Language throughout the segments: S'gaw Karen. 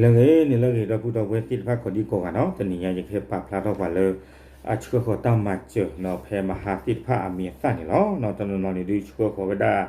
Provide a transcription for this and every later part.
န့ၣ်လၢအဂ့ၤ န့ၣ်လၢအဂ့ၤ ဒီပုၢ်ဒီဝဲၢ်သ့ၣ်တဖၣ်ကိးဒံကိးဂၤနီၤ, တနံၤညါယကဟဲပာ်ဖျါထီၣ်ပှၤလၢ အဆှၢဃီၤတၢ်မၤစၢၤနီၤ ဖဲမဟါသ့ၣ်တဖၣ်အမံၤအသၣ်န့ၣ်လီၤ. တနီၤနီၤန့ၣ်ဒုးဆှၢဃီၤဝဲဒၣ်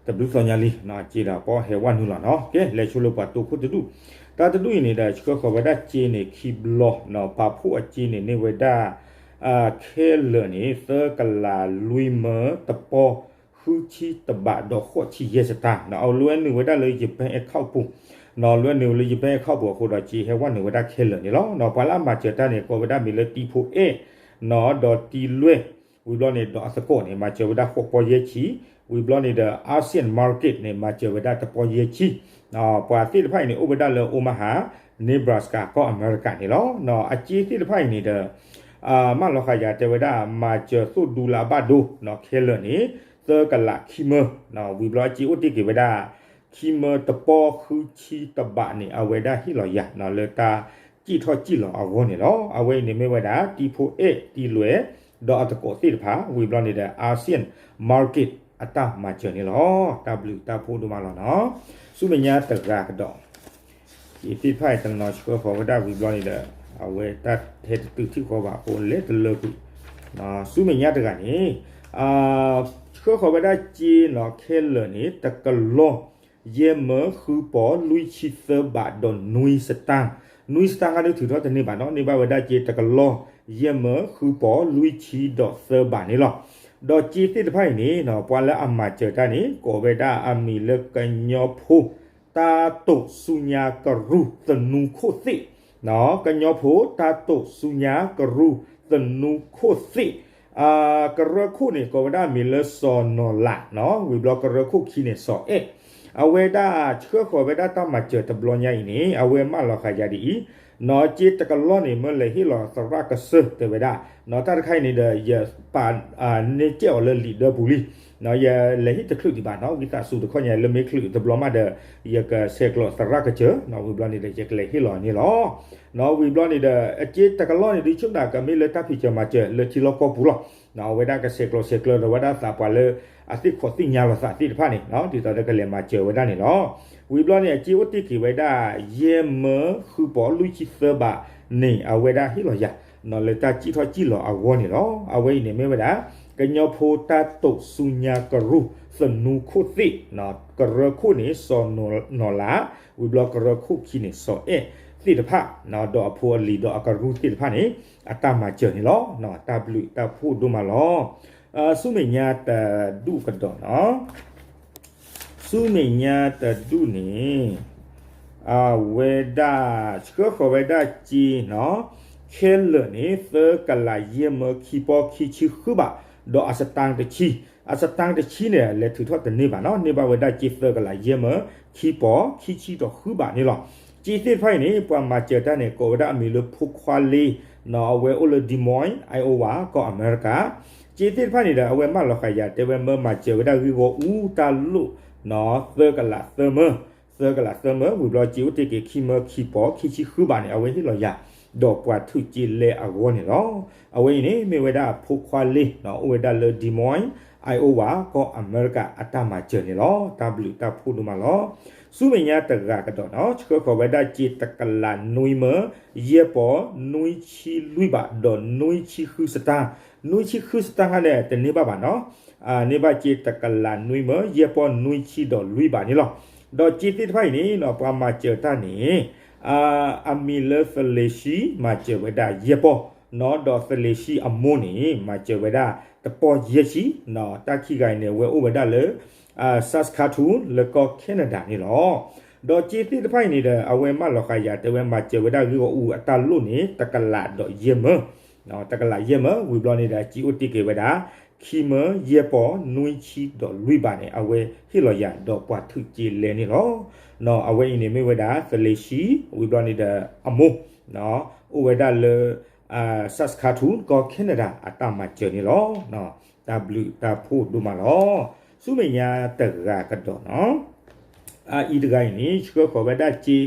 တဘျုးသီညါလံနီၤ, အစ့ဒီးပီၣ်ဟဲဝဲနုာ်လီၤနီၤ. ကဲ လဲၤဆိလၢပှၤတိခိၣ်တဒူၣ်, တၢ်တဒူၣ်အံၤန့ၣ်ဒီး ဆှၢဃီၤဝဲဒၣ်စ့န့ၣ် ခံဘျီနီၤ, ပာ်ဖှိၣ်အစ့န့ၣ်န့ၢ်ဝဲဒၣ် ခဲလၢာ်န့ၣ် သၢကလးလွံၢ်မၢတပီ ဃုဆံတဘးဒီးဃိးဆံယဲၢ်စတၢ်နီၤ, အဝဲနုာ်ဝဲဒၣ်လၢ ယပၣ်အဲၣ်ခီၣ်ပူၤ, နီၤလၢနုာ်လၢ ယပၣ်အဲၣ်ခီၣ်ပူၤအဃိဒီး စ့ဟဲဝဲနုာ်ဝဲဒၣ်ခဲလၢာ်န့ၣ်လီၤ. နီၤ ပှၤလၢအမၤစၢၤတၢ်န့ၣ် ကိးဝဲဒၣ်မ့ၢ်လၢတံဖိအဲၣ်နီၤ, ဒီးတံလွဲၢ်, ဝံၤဘျီန့ၣ်ဒီးအသကိးန့ၣ် မၤစၢၤဝဲဒၣ်ဃိးပီယဲၢ်ဆံ, ဝံၤဘျီန့ၣ်ဒီး Asian Market န့ၣ် မၤစၢၤဝဲဒၣ်တပီယဲၢ်ဆံ, ပှၤသ့ၣ်တဖၣ်အံၤန့ၣ် အိၣ်ဝဲဒၣ်လၢ Omaha, Nebraska ကီၢ်အမဲရကၤန့ၣ်လီၤ. နီၤ အစ့သ့ၣ်တဖၣ်အံၤန့ၣ်ဒီး မၢလီၤဃာ်ယၤတဲဝဲဒၣ် မၤစၢၤသိၣ်ဒူလၢအဘၣ်ဒိနီၤ, ခဲလၢာ်န့ၣ် သၢကလးခံမၢ, ဝံၤဘျီအစ့အိၣ်တ့ၢ်က့ၤဝဲဒၣ် ခံမၢတပီဃုဆံတဘးန့ၣ် အဝဲဒၣ်ဟ့ၣ်လီၤယၤနီၤ လၢတၢ်စံၣ်ထီၣ်စံၣ်လီၤအဂီၢ်န့ၣ်လီၤ. အဝဲအံၤန့ၣ်မ့ၢ်ဝဲဒၣ် တံဖိအဲၣ်တံလွဲၢ် ဒီးအသကိးသ့ၣ်တဖၣ် ဝံၤဘျီန့ၣ်ဒီး Asian Market အတၢ်မၤစၢၤန့ၣ်လီၤ. တၢ်ဘျုးတၢ်ဖှိၣ်ဒိၣ်မးလီၤနီၤ. ဆူမဲာ်ညါတဂၤကဒီး စ့သ့ၣ်တဖၣ်အံၤ တနီၤဆှၢဃီၤဝဲဒၣ်ဝံၤဘျီန့ၣ်ဒီး အဝဲတၢ်ဟဲတတုၤထံၣ်ဃီဘၣ်အဃိ လဲၤတလၢကွံာ်, ဆူမဲာ်ညါတဂၤန့ၣ် ဆှၢဃီၤဝဲဒၣ်စ့နီၤ ခဲလၢာ်န့ၣ် တကလီၢ် ယဲၢ်မၢဃုပီၢ်လွံၢ်ဆံသၢဘးဒီးနွံစတၢ်, နွံစတၢ်ခါဒုးထုးထီၣ်တန့ၢ်ဘၣ်နီၤ, န့ၢ်ဘၣ်ဝဲဒၣ်စ့တကလီၢ် ယဲၢ်မၢဃုပီၢ်လွံၢ်ဆံဒီးသၢဘးန့ၣ်လီၤ. ဒီးစ့သ့ၣ်တဖၣ်အံၤန့ၣ် ပှၤလၢအမၤစၢၤတၢ်န့ၣ် ကိးဝဲဒၣ်အမံၤလၢကညီဖိ တၢ်တိာ်ဆူညါကရူၢ်သနူခိၣ်သ့ၣ်, ကညီဖိတၢ်တိာ်ဆူညါကရူၢ်သနူခိၣ်သ့ၣ်, ကရၢခိၣ်န့ၣ် ကိးဝဲဒၣ်အမံၤလၢစီၤနီၢ်လးနီၤ, ဝံၤဘျီကရၢခိၣ်ခံန့ၣ် စီၤအဲၣ်, အဝဲဒၣ်ဆှၢဃီၤဝဲဒၣ်တၢ်မၤစၢၤတဘျီညါအံၤန့ၣ် အဝဲမၢလီၤဃာ်ယၤဒ်အံၤ, နီၤ စ့တကလီၢ်န့ၣ် မၢလဲၤဟ့ၣ်လီၤသရၣ်ကစၢၢ်တဲဝဲဒၣ်, နီၤ တၢ်တခါအံၤန့ၣ်ဒီး ယပာ်န့ၢ်ကဲအီၤလၢလံာ်ဒၢပူၤလံ ယလဲၤဟ့ၣ်တချုးဒံးဘၣ်နီၤ, ဝံသးစူၤတခီညါလၢမ့ၢ်ချုးတဘျီမးဒီး ယကဆဲးကျိးသရၣ်ကစၢၢ်နီၤ, ဝံၤဘျီန့ၣ်ဒီး ယကလဲၤဟ့ၣ်လီၤန့ၣ်လီၤ. နီၤ ဝံၤဘျီန့ၣ်ဒီး အစ့တကလီၢ်န့ၣ် ဒုးဆိကမိၣ်ကမ့ၢ်လၢတၢ်ဖံးစၢၤမၤစၢၤလၢထံလီၢ်ကီၢ်ပူၤလီၤ. နီၤ အဝဲဒၣ်ကဆဲးကျိးဆဲးကျၢဒီးဝဲဒၣ်သးပှၤလၢ အသ့ၣ်ခိးသ့ၣ်ညါလိာ်သးသ့ၣ်တဖၣ်န့ၣ်နီၤ, ဒ်သိးဒီးကလဲၤမၤစၢၤဝဲဒၣ်န့ၣ်လီၤ. ဝံၤဘျီန့ၣ် အစ့အိၣ်တ့ၢ်က့ၤဝဲဒၣ် ယဲၢ်မၢဃုပီၢ်လွံၢ်ဆံသၢဘးန့ၣ် အဝဲဒၣ်ဟ့ၣ်လီၤယၤ နီၤ လၢတၢ်စံၣ်ထီၣ်စံၣ်လီၤအဂီၢ်န့ၣ်လီၤ. အဝဲအံၤန့ၣ်မ့ၢ်ဝဲဒၣ် ကညီဖိတၢ်တိာ်ဆူညါကရူၢ်သနူခိၣ်သ့ၣ်, ကရၢခိၣ်န့ၣ် စီၤနီၢ်လး, ဝံၤဘျီကရၢခိၣ်ခံန့ၣ် စီၤအဲၣ်သ့ၣ်တဖၣ်, ဒီးအဖိအလံၤဒီးအကရူၢ်သ့ၣ်တဖၣ်န့ၣ် အတၢ်မၤစၢၤန့ၣ်လီၤ. တၢ်ဘျုးတၢ်ဖှိၣ်ဒိၣ်မးလီၤ. ဆူမဲာ်ညါတဒူၣ်ကဒီးနီၤ ဆူမဲာ်ညါတဒူၣ်န့ၣ် အဝဲဒၣ် ဆှၢဃီၤဝဲဒၣ်စ့နီၤ, ခဲလၢာ်န့ၣ် သၢကလးယဲၢ်မၢခံပီၢ်ခံဆံဃုဘး, ဒီးအစတၣ်တဆံ, အစတၣ်တဆံန့ၣ် လဲၤထုးထီၣ်တန့ၢ်ဘၣ်နီၤ, န့ၢ်ဘၣ်ဝဲဒၣ်စ့သၢကလးယဲၢ်မၢခံပီၢ်ခံဆံဒီးဃုဘးန့ၣ်လီၤ. စ့သ့ၣ်တဖၣ်အံၤန့ၣ် ပှၤမၤစၢၤတၢ်န့ၣ် ကိးဝဲဒၣ်အမံၤလၢဖိခွါလ့နီၤ, အဝဲအိၣ်လၢ Des Moines, Iowa ကီၢ်အမဲရကၤ စ့သ့ၣ်တဖၣ်န့ၣ်ဒီး အဝဲမၢလီၤဃာ်ယၤတဲဝဲမၢမၤစၢၤဝဲဒၣ်ဂ့ၢ်ဂီၢ်အူတၢ်လိၣ်နီၤ, သၢကလးသၢမၢ, သၢကလးသၢမၢ, ဝံၤဘျီစ့အိၣ်တ့ၢ်က့ၤခံမၢခံပီၢ်ခံဆံဃုဘးန့ၣ် အဝဲဟ့ၣ်လီၤယၤ, ဒီးပှၤထုးစ့လဲအဂီၢ်န့ၣ်လီၤ. အဝဲအံၤန့ၣ် မ့ၢ်ဝဲဒၣ်ဖိခွါလ့နီၤ, အိၣ်ဝဲဒၣ်လၢ Des Moines, Iowa ကီၢ်အမဲရကၤအတၢ်မၤစၢၤန့ၣ်လီၤ. တၢ်ဘျုးတၢ်ဖှိၣ်ဒိၣ်မးလီၤ. ဆူမဲာ်ညါတဂၤကဒီးနီၤ, ဆှၢဃီၤဝဲဒၣ်စ့တကလးနွံမၢ ယဲၢ်ပီၢ်နွံဆံလွံၢ်ဘး ဒီးနွံဆံဃုစတၢ်, နွံဆံဃုစတၢ်ခါန့ၣ် တန့ၢ်ဘၣ်ဘၣ်နီၤ, န့ၢ်ဘၣ်စ့တကလးနွံမၢ ယဲၢ်ပီၢ်နွံဆံဒီးလွံၢ်ဘးန့ၣ်လီၤ. ဒီးစ့သ့ၣ်တဖၣ်အံၤန့ၣ်နီၤ, ပှၤမၤစၢၤတၢ်န့ၣ် အမံၤလၢသလ့ၤဆှံ မၤစၢၤဝဲဒၣ်ယဲၢ်ပီၢ်နီၤ, ဒီးသလ့ၤဆှံအမိၢ်န့ၣ် မၤစၢၤဝဲဒၣ်တပီၢ်ယဲၢ်ဆံနီၤ, တၢ်ခံဂၤအံၤန့ၣ် အဝဲအိၣ်ဝဲဒၣ်လၢ Saskatoon လၢကီၢ် Canada န့ၣ်လီၤ. ဒီးစ့သ့ၣ်တဖၣ်အံၤန့ၣ်ဒီး အဝဲမၢလီၤဃာ်ယၤတဲဝဲမၤစၢၤဝဲဒၣ်ဂ့ၢ်ဂီၢ်အူအတၢ်လိၣ်န့ၣ် တကလးဒီးယဲၢ်မၢ, တကလးယဲၢ်မၢ, ဝံၤဘျီန့ၣ်ဒီး စ့အိၣ်တ့ၢ်က့ၤဝဲဒၣ် ခံမၢ ယဲၢ်ပီၢ်နွံဆံဒီးလွံၢ်ဘးန့ၣ် အဝဲဟ့ၣ်လီၤယၤဒီးပှၤထုးစ့လဲန့ၣ်လီၤ. အဝဲအံၤန့ၣ်မ့ၢ်ဝဲဒၣ် သလ့ၤဆှံ, ဝံၤဘျီန့ၣ်ဒီးအမိၢ် အိၣ်ဝဲဒၣ်လၢ Saskatoon ကီၢ် Canada အတၢ်မၤစၢၤန့ၣ်လီၤ. တၢ်ဘျုးတၢ်ဖှိၣ်ဒိၣ်မးလီၤ. ဆူမဲာ်ညါတဂၤကဒီးနီၤ, အအံၤတဂၤအံၤန့ၣ် ဆှၢဃီၤဝဲဒၣ်စ့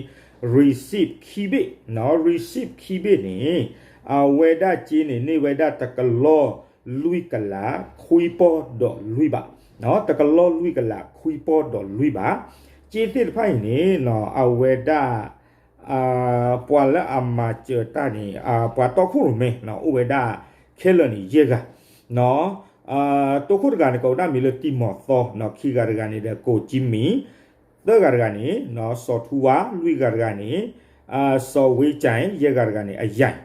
receipt ခံဘ့ၣ်နီၤ, receipt ခံဘ့ၣ်န့ၣ် အဝဲဒၣ်စ့န့ၣ် န့ၢ်ဝဲဒၣ်တကလီၢ်လွံၢ်ကလးခွံပီၢ်ဒီးလွံၢ်ဘး, တကလီၢ်လွံၢ်ကလးခွံပီၢ်ဒီးလွံၢ်ဘး, စ့သ့ၣ်တဖၣ်အံၤန့ၣ်နီၤ အဝဲဒၣ် ပှၤလၢအမၤစၢၤတၢ်န့ၣ် ပှၤတီခိၣ်ရိၣ်မဲ အိၣ်ဝဲဒၣ်ခဲလၢာ်န့ၣ် ယဲၢ်ဂၤ, တီခိၣ်တဂၤန့ၣ် ကိးဝဲဒၣ်မံၤလၢတံၢ်မီၤသီ, ခံဂၤတဂၤန့ၣ်ဒီး ကိးကံမံၤ, သၢဂၤတဂၤန့ၣ် စီၤထူဝါ, လွံၢ်ဂၤတဂၤန့ၣ် စီၤဝ့ကၠဲး, ယဲၢ်ဂၤတဂၤန့ၣ် အယဲၢ်,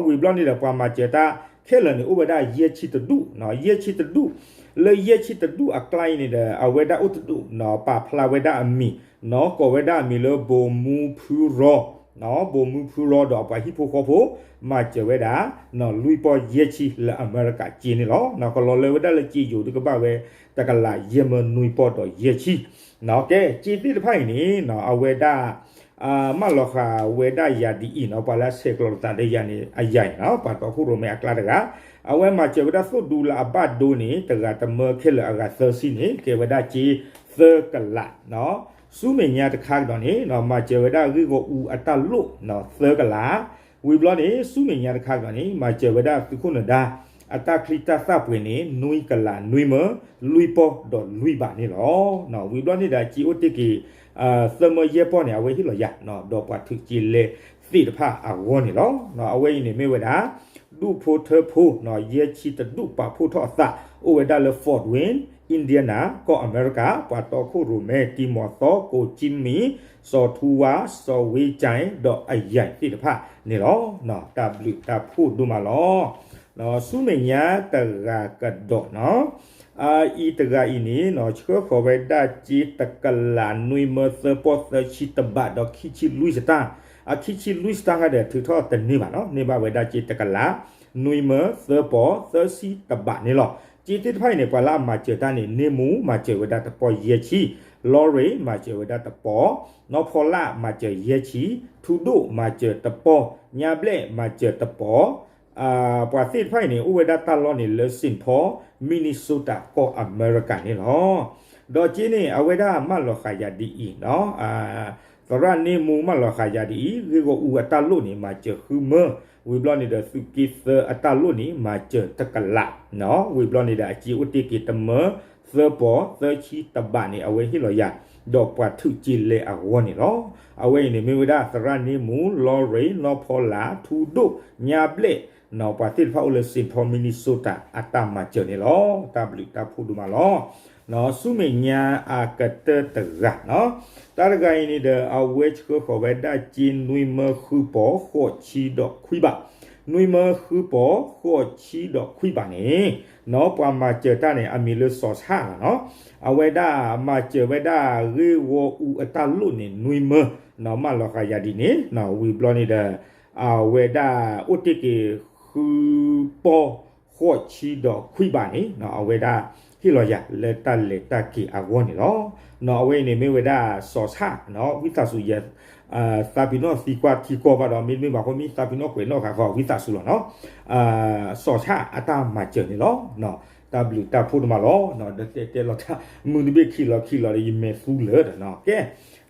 ဝံၤဘျီန့ၣ်ဒီး ပှၤမၤစၢၤတၢ်ခဲလၢာ်န့ၣ် အိၣ်ဝဲဒၣ်ယဲၢ်ဆံတဒူၣ်, ယဲၢ်ဆံတဒူၣ်, လၢယဲၢ်ဆံတဒူၣ်အကျါအံၤန့ၣ်ဒီး အဝဲဒၣ်အိၣ်တဒူၣ် ပာ်ဖျါဝဲဒၣ်အမံၤ, ကိးဝဲဒၣ်အမံၤလၢ ဘိၣ်မူဖုရီ, ဘိၣ်မူဖုရီဒီးအပှၤဟံၣ်ဖိဃီဖိ မၤစၢၤဝဲဒၣ် လွံၢ်ပီၢ်ယဲၢ်ဆံလၢအမဲရကၤစ့န့ၣ်လီၤ. ကလီၤလၢဝဲဒၣ်လၢစ့ယိၤ တကဘၣ်ဝဲတကလးယဲၢ်မၢနွံပီၢ်ဒီးယဲၢ်ဆံ, ကဲ စ့သ့ၣ်တဖၣ်အံၤန့ၣ် အဝဲဒၣ် မၢလီၤဃာ်ဝဲဒၣ်ယၤဒ်အံၤနီၤ, ပှၤလၢအဆဲးကျိးလိာ်သးဒီးယၤန့ၣ် အယဲၢ်အံၤနီၤ, ပှၤတီခိၣ်ရိၣ်မဲအကျါတဂၤ, အဝဲမၤစၢၤဝဲဒၣ်သိၣ်ဒူလၢအဘၣ်ဒိန့ၣ် တဂၤတမၢခဲလၢာ်အဂၤသၢဆံန့ၣ် ကဲဝဲဒၣ်စ့သၢကလး, ဆူမဲာ်ညါတခါကဒီးန့ၣ် မၤစၢၤဝဲဒၣ်ဂ့ၢ်ဂီၢ်အူအတၢ်လိၣ် သၢကလး, ဝံၤဘျီန့ၣ် ဆူမဲာ်ညါတခါကဒီးန့ၣ် မၤစၢၤဝဲဒၣ်သုးခိၣ်နဒါ အတၢ်ချံတၢ်သၣ်ပှဲၤန့ၣ် နွံကလးနွံမၢ လွံၢ်ပီၢ်ဒီးလွံၢ်ဘးန့ၣ်လီၤ. ဝံၤဘျီန့ၣ်ဒီး အစ့အိၣ်တ့ၢ်က့ၤ သၢမၢယဲၢ်ပီၢ်န့ၣ် အဝဲဟ့ၣ်လီၤယၤ ဒီးပှၤထုးစ့လဲသ့ၣ်တဖၣ်အဂီၢ်န့ၣ်လီၤ. အဝဲအံၤန့ၣ်မ့ၢ်ဝဲဒၣ် ဒူၣ်ဖိထၢဖိ ယဲၢ်ဆံတဒူၣ်ပာ်ဖှိၣ်ထီၣ်အသး အိၣ်ဝဲဒၣ်လၢ Fort Wayne, Indiana ကီၢ်အမဲရကၤ, ပှၤတီခိၣ်ရိၣ်မဲ တံၢ်မီၤသီ, ကိးကံမံၤ, စီၤထူဝါ, စီၤဝ့ကၠဲး ဒီးအယဲၢ်သ့ၣ်တဖၣ်န့ၣ်လီၤ. တၢ်ဘျုးတၢ်ဖှိၣ်ဒိၣ်မးလီၤ. ဆူမဲာ်ညါတဂၤကဒီးနီၤ, အအံၤတဂၤအံၤန့ၣ် ဆှၢဃီၤဝဲဒၣ်စ့တကလးနွံမၢသၢပီၢ်သၢဆံတဘးဒီးခံဆံလွံၢ်စတၢၢ်, အခံဆံလွံၢ်စတၢၢ်ခါဒီးထုးထီၣ်တန့ၢ်ဘၣ်နီၤ, န့ၢ်ဘၣ်ဝဲဒၣ်စ့တကလး နွံမၢသၢပီၢ်သၢဆံတဘးန့ၣ်လီၤ. စ့သ့ၣ်တဖၣ်အံၤန့ၣ် ပှၤလၢအမၤစၢၤတၢ်န့ၣ် န့ၢ်မူမၤစၢၤဝဲဒၣ်တပီၢ်ယဲၢ်ဆံ, လီရ့မၤစၢၤဝဲဒၣ်တပီၢ်, နီၢ်ဖီလၣ်မၤစၢၤယဲၢ်ဆံ, ထူဒိၣ်မၤစၢၤတပီၢ်, ညါဘျဲၣ်မၤစၢၤတပီၢ်, ပှၤသ့ၣ်တဖၣ်အံၤန့ၣ် အိၣ်ဝဲဒၣ်တၢ်လီၢ်န့ၣ်လၢ Saint Paul, Minnesota ကီၢ်အမဲရကၤန့ၣ်လီၤ. ဒီးစ့န့ၣ် အဝဲဒၣ်မၢလီၤဃာ်ယၤဒ်အံၤနီၤ, သရၣ်န့ၢ်မူမၢလီၤဃာ်ယၤဒ်အံၤ, ဂ့ၢ်ဂီၢ်အူအတၢ်လိၣ်န့ၣ် မၤစၢၤဃုမၢ, ဝံၤဘျီန့ၣ်ဒီး သုးက့သၢအတၢ်လိၣ်န့ၣ် မၤစၢၤတကလး, ဝံၤဘျီန့ၣ်ဒီး အစ့အိၣ်တ့ၢ်က့ၤတမၢသၢပီၢ်သၢဆံတဘးန့ၣ် အဝဲဟ့ၣ်လီၤယၤ, ဒီးပှၤထုးစ့လဲအဂီၢ်န့ၣ်လီၤ. အဝဲအံၤန့ၣ်မ့ၢ်ဝဲဒၣ် သရၣ်န့ၢ်မူ, လီရ့, နီၢ်ဖီလၣ်, ထူဒိၣ်, ညါဘျဲၣ်, ပှၤသ့ၣ်တဖၣ်အိၣ်လၢ Saint Paul, Minnesota အတၢ်မၤစၢၤန့ၣ်လီၤ. တၢ်ဘျုးတၢ်ဖှိၣ်ဒိၣ်မးလီၤ. ဆူမဲာ်ညါအကတၢၢ်တဂၤနီၤ, တၢ်တဂၤအံၤန့ၣ်ဒီး အဝဲဆှၢဃီၤဝဲဒၣ်စ့နွံမၢဃုပီၢ်ဃိးဆံဒီးခွံဘး, နွံမၢဃုပီၢ်ဃိးဆံဒီးခွံဘးန့ၣ်, နီၤ ပှၤမၤစၢၤတၢ်န့ၣ် အမံၤလၢစီၤဆၣ်လီၤနီၤ, အဝဲဒၣ်မၤစၢၤဝဲဒၣ်ဂ့ၢ်ဂီၢ်အူအတၢ်လိၣ်န့ၣ် နွံမၢ, နီၤမၢလီၤဃာ်ယၤဒ်န့ၣ်, နီၤ ဝံၤဘျီန့ၣ်ဒီး အဝဲဒၣ်အိၣ်တ့ၢ်က့ၤဃုပီၢ်ဃိးဆံဒီးခွံဘးန့ၣ် နီၤ အဝဲဒၣ်ဟ့ၣ်လီၤယၤလၢတၢ်လဲၤတၢ်က့ၤအဂီၢ်န့ၣ်လီၤ. နီၤ အဝဲအံၤန့ၣ်မ့ၢ်ဝဲဒၣ်စီၤဆၣ် နီၤ ဝံသးစူၤယဲ သးပ့ၤနီၣ်သံကွၢ်ထံကီၢ်ဘၣ်ဒီး မ့တမ့ၢ်ဘၣ်အဃိ မ့ၢ်သးပ့ၤနီၣ်ကွဲးနီၣ်ဃာ်ဃီ ဝံသးစူၤလီၤနီၤ. စီၤဆၣ်အတၢ်မၤစၢၤန့ၣ်လီၤ. တၢ်ဘျုးတၢ်ဖှိၣ်ဒိၣ်မးလီၤ. ဒီးတဲတဲလီၤတၢ် မုၢ်တဘ့ၣ်ခံလီၤခံလီၤဒီး ယမဲာ်သူလၢာ်ဒီးနီၤ ကဲ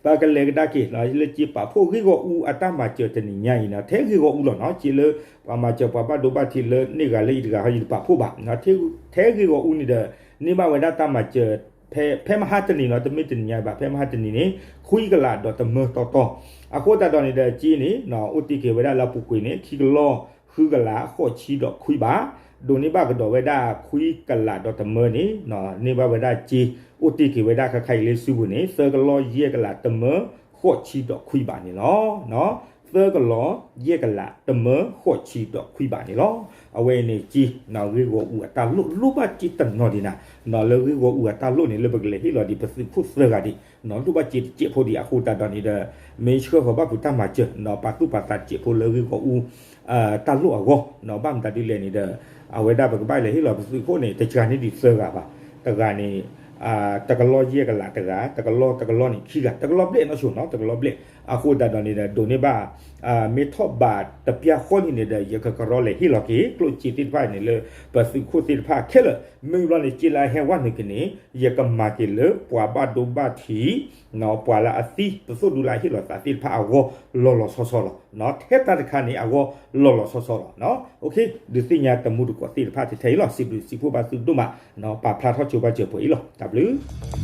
ပကလဲၤကဒါက့ၤ လၢစ့ပာ်ဖှိၣ်ဂ့ၢ်ဂီၢ်အူအတၢ်မၤစၢၤတနံၤညါအံၤနီၤ ထဲဂ့ၢ်ဂီၢ်အူလီၤနီၤ စ့လၢ ပှၤမၤစၢၤပှၤဘၣ်ဒိဘၣ်ထံးလၢန့ၢ်ဂၤလၢအံၤတဂၤဟီ ယတပာ်ဖှိၣ်ဘၣ် ထဲဂ့ၢ်ဂီၢ်အူန့ၣ်ဒီး န့ၢ်ဘၣ်ဝဲဒၣ်တၢ်မၤစၢၤ ဖဲမဟါတနံၤနီၤ တမ့ၢ်တနံၤညါဘၣ် ဖဲမဟါတနံၤန့ၣ် ခွံကလးဒီးတမၢတီတီ အဃိသတးဒီးန့ၣ်ဒီး စ့န့ၣ် အိၣ်တ့ၢ်က့ၤဝဲဒၣ်လၢအပူၤကွံာ်န့ၣ် ခံကလီၢ်ဃုကလးဃိးဆံဒီးခွံဘး ဒိးန့ၢ်ဘၣ်ကဒီးဝဲဒၣ်ခွံကလးဒီးတမၢန့ၣ် န့ၢ်ဘၣ်ဝဲဒၣ်စ့ အိၣ်တ့ၢ်က့ၤဝဲဒၣ်ခါခါအံၤလၢစုပူၤန့ၣ် သၢကလီၢ်ယဲၢ်ကလးတမၢဃိးဆံဒီးခွံဘးန့ၣ်လီၤ. သၢကလီၢ်ယဲၢ်ကလးတမၢဃိးဆံဒီးခွံဘးန့ၣ်လီၤ. အဝဲအံၤန့ၣ်စ့ ဂ့ၢ်ဂီၢ်အူအတၢ်လိၣ် လိၣ်ဘၣ်စ့တနီၤဒံးနၤ လၢဂ့ၢ်ဂီၢ်အူအတၢ်လိၣ်န့ၣ် လၢပကလဲၤဟ့ၣ်လီၤဒံးပသုးခိၣ်သၢဂၤဒံး လိၣ်ဘၣ်စ့တစဲးဖိဒံး အဃိသတးဒီးန့ၣ်ဒီး မ့ၢ်ဆှၢဃီၤဘၣ်ဖုးတၢ်မၤစၢၤ ပာ်သူၣ်ပာ်သးတစဲးဖိလၢဂ့ၢ်ဂီၢ်အူ တၢ်လိၣ်အဂီၢ် ဘၣ်မတၤဒ်လဲၣ်န့ၣ်ဒီး အဝဲဒၣ်ပကဘၣ်လဲၤဟ့ၣ်လီၤပသုးခိၣ်န့ၣ် တစှၤန့ၢ်ဒံးသၢဂၤဘၣ် တဂၤန့ၣ် တကလီၢ်ယဲၢ်ကလးတဂၤ တကလီၢ်တကလီၢ်န့ၣ်ခံဂၤ တကလီၢ်ဘျဲၣ်နီၢ်ဆိနီၤ တကလီၢ်ဘျဲၣ် အဃိသတးဒီးန့ၣ်ဒီး ဒိးန့ၢ်ဘၣ် မ့ၢ်ထီၣ်ဘးတပျၢ်ဃီလံန့ၣ်ဒီး ယကကရီလဲၤဟ့ၣ်လီၤက့ၤ ကျိၣ်စ့သ့ၣ်တဖၣ်န့ၣ်လၢ ပသုးခိၣ်သ့ၣ်တဖၣ်ခဲလၢာ် မ့ၢ်ဘျီန့ၣ် စ့လၢအဟဲဝဲနုာ်က့ၤန့ၣ် ယကမၤက့ၤလၢပှၤဘၣ်ဒိဘၣ်ထံး ပှၤလၢအသံ ပသိၣ်ဒူလၢအဟ့ၣ်လီၤသးသ့ၣ်တဖၣ်အဂီၢ် လီၤလီၤဆီဆီလီၤ. ထဲတၢ်တခါန့ၣ်အဂီၢ် လီၤလီၤဆီဆီလီၤ. ဒုးသ့ၣ်ညါတမူတကိးသ့ၣ်တဖၣ်ထဲထဲအံၤလီၤ. စံးဘျုးစံးဖှိၣ်ဘၣ်သုဒိၣ်မး ပာ်ဖျါထီၣ်ဆိဘၣ်စၢၤပှဲၤအံၤလီၤ. တၢ်ဘျုး